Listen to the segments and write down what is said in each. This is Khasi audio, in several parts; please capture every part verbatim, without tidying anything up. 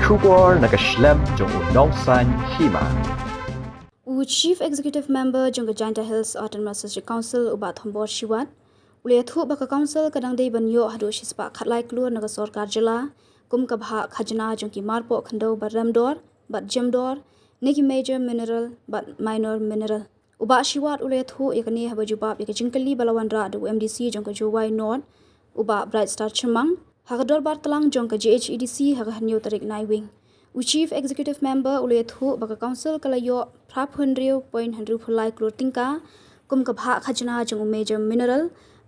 Khubor na ka shlem jong u Nongsaiñ Hima. U Chief Executive Member jong ka Jaintia Hills Autonomous District Council, u Bah Thombor Shiwat, u la ïathuh ba ka council ka dang dei ban ïoh haduh shispah khatlai klur na ka sorkar jylla kum ka bhah khajna jong ki marpoh khyndew ba rem dor bad jem dor, ne ki major mineral bad minor mineral. U Bah Shiwat u la ïathuh ïa kane haba jubab ïa ka jingkylli ba la wanrah da u M D C jong ka Jowai North, u Bah Brightstar Chyrmang, ha ka dorbar tlang jong ka J H A D C ha ka hynñiew tarik Naiwieng. U Chief Executive Member u la ïathuh ba ka council ka la ïoh phra phew hynriew point hynriew phew lai klur tyngka kum ka bhah khajna jong u major mineral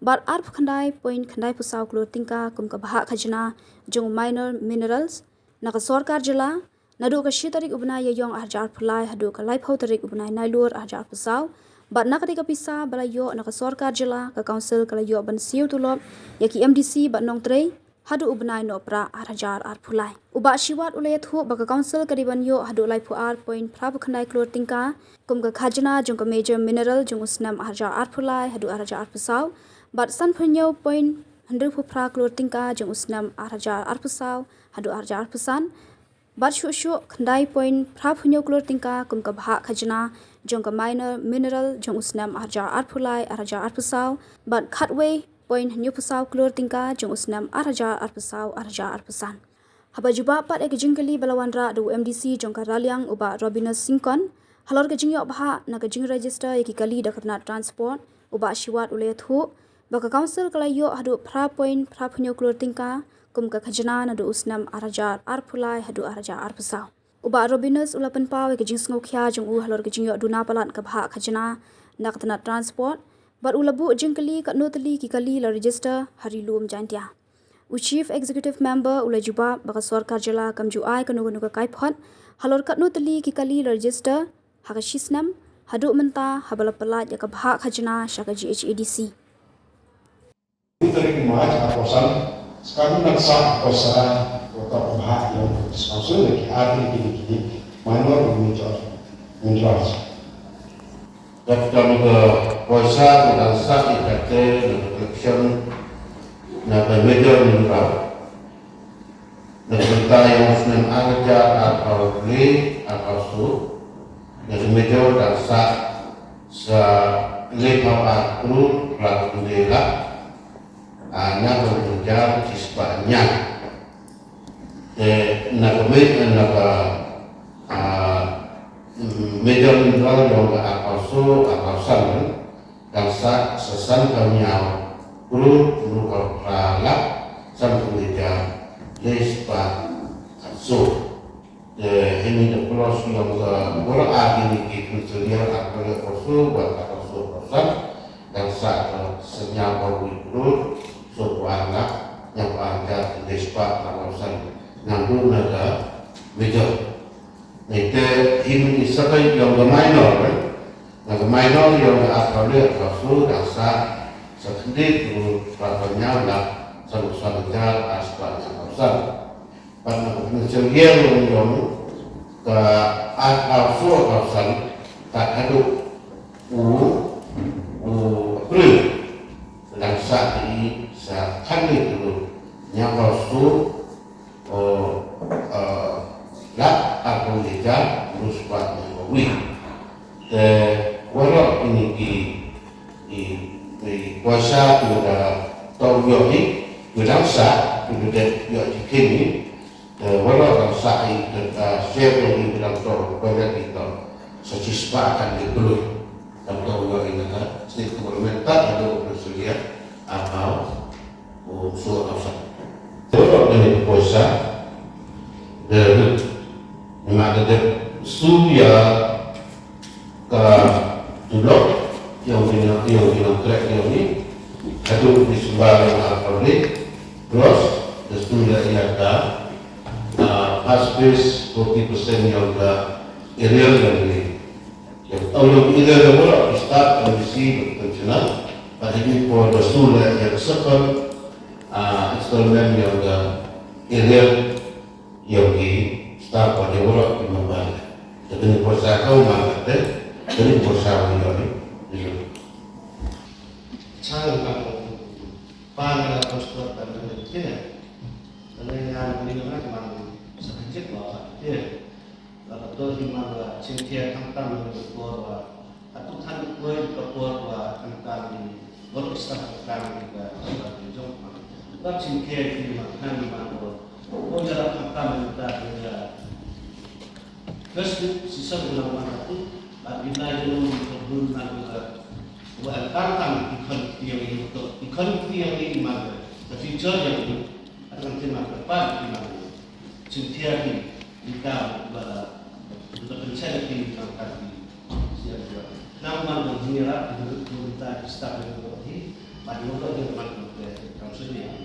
bad ar phew khyndai point khyndai phew saw klur tyngka kum ka bhah khajna jong u minor minerals na ka sorkar jylla, naduh ka shi tarik u bnai Ïaïong ar hajar arphew lai haduh ka laiphew tarik u bnai Nailur ar hajar arphew saw, bad na katei ka pisa ba la ïoh na ka sorkar jylla, ka council ka la ïoh ban siew tulop ïa ki M D C bad nongtrei haduh u bnai Nohprah ar hajar arphew lai. U Bah Shiwat u la ïathuh ba ka council ka dei ban ïoh haduh laiphew ar point phra phew khyndai klur tyngka kum ka khajna jong ka major mineral jong u snem ar hajar arphew lai haduh ar hajar arphew saw, bad sanphew hynñiew point hynriew phew phra klur tyngka jong u snem ar hajar arphew saw haduh ar hajar arphew san, bad shuh shuh khyndai point phra phew hynñiew klur tyngka kum ka bhah khajna jong ka minor mineral jong u snem ar hajar arphew lai ar hajar arphew saw, bad khatwei point hynñiew phew saw klur tyngka jong u snem ar hajar arphew saw ar hajar arphew san. Haba jubab pat ïa ka jingkylli ba la wanrah da u M D C jong ka Raliang, u Bah Robinus Syngkon, halor ka jingïoh bhah na ka jingregister ïa ki kali da ka tnat transport, u Bah Shiwat u la ïathuh ba ka council ka la ïoh haduh phra point phra phew hynñiew klur tyngka kum ka khajna naduh u snem ar hajar arphew lai haduh ar hajar arphew saw. U Bah Robinus u la pynpaw ïa ka jingsngewkhia jong u halor ka jingïoh duna palat ka bhah khajna na ka tnat transport, bad u la buh jingkylli katno tylli ki kali la register ha Ri Lum Jaintia. U Chief Executive Member u la jubab ba ka sorkar jylla kam ju ai kano kano ka kaiphod halor katno tylli ki kali la register ha ka shi snem haduh mynta haba la pyllait ïa ka bhah khajna sha ka J H A D C. Tarik Mac ar hajar arphew san, sa katno nang sah poisa ka bhah ïa u District Council, ki ar tylli kine ki minor, major minerals. Katkum ka poisa ka dang sah ïa kata na ka collection na ka major mineral. Na ka bynta ïa u snem ar hajar arphew lai arphew saw, na ka major dang sah sa laiphew ar klur phra phew lai lak, ah, na ka bynta shispah hynñiew. Te na ka ma-, na ka, ah, major mineral ïong ka arphew saw arphew san, dang sah sa sanphew hynñiew klur hynñiewphew phra lak sanphew lai hajar lai spah arsaw. Te hynnin da plus ïong ka waroh ar kine ki financial year arphew lai arphew saw bad arphew saw arphew san, dang sah ka sanphew hynñiewphew klur sawphew ar lak hynñiewphew ar hajar lai spah arphew san. Naduh na ka major. Nangta hynnin sa ka ïong ka minor, eh? Na ka minor ïong ka arphew lai arphew saw dang sah sa khyndiat klur phra phew hynñiew lak sanphew san hajar ar spah hynñiewphew san. Bad na ka financial year ïong ka arphew saw arphew san tad haduh u, u April dang sah hi sa khyndiat klur hynñiewphew saw, oh, eh, lak arphew lai hajar hynñiew spah hynñiewphew wei. Te waroh kine ki, ki, ki poisa kiba da toh ïoh hi, kiba dang sah, kiba da dep ïoh jingkheiñ hi. Te waroh dang sah hi, te, eh, share ïong hi kiba dang toh, kiba da dep ïoh hi toh sa shispah khatkhyndai klur. Dang toh ïoh hi na ka state government tad haduh ka financial year arphew saw arphew san. Te waroh kine ki poisa, te, namar ka dep shu ïa ka tulop ïong ki nong, ïong ki nongtrei ïong ki, haduh December ïong arphew lai, plus te shu leh ïa ka, ah, first phase forty percent ïong ka arrear ïong ki. Ïa ka ïong ki arrear ïong waroh ki start M D C bad pensioner, bad ha kine ki por da shu leh ïa ka second, ah, installment ïong ka arrear ïong ki staff bad ïa waroh ki member. Te kane ka poisa ka wan market te, kane ka poisa wan ïong ni. Chang ka pan la transport ban kane kine. Kane nga ni nga man sa Chik wa ka te la ka to hi man wa chim ke thang tam ni por wa atu than koi ka por wa thang tam ni bor sa thang tam ni ka sa ni jong ma. Ba chim ke ni ma thang ni ma ko ko ja la thang tam ni ta ni ya. First season ni la wa atu ba ni la jong ni ko bun na ko ka wa thang tam ni kon ti yang ni to ni kon ti yang ni ma ka future yang ni. Atu kan ti ma ka pa ni ma. Cynthia hi, kita ba la, kita pynshai da ki nang kat ki. Sia dua. Nang man nang ni ra, kita kita kita kita kita kita. Ba di orang dia man nang ke kam sini ya.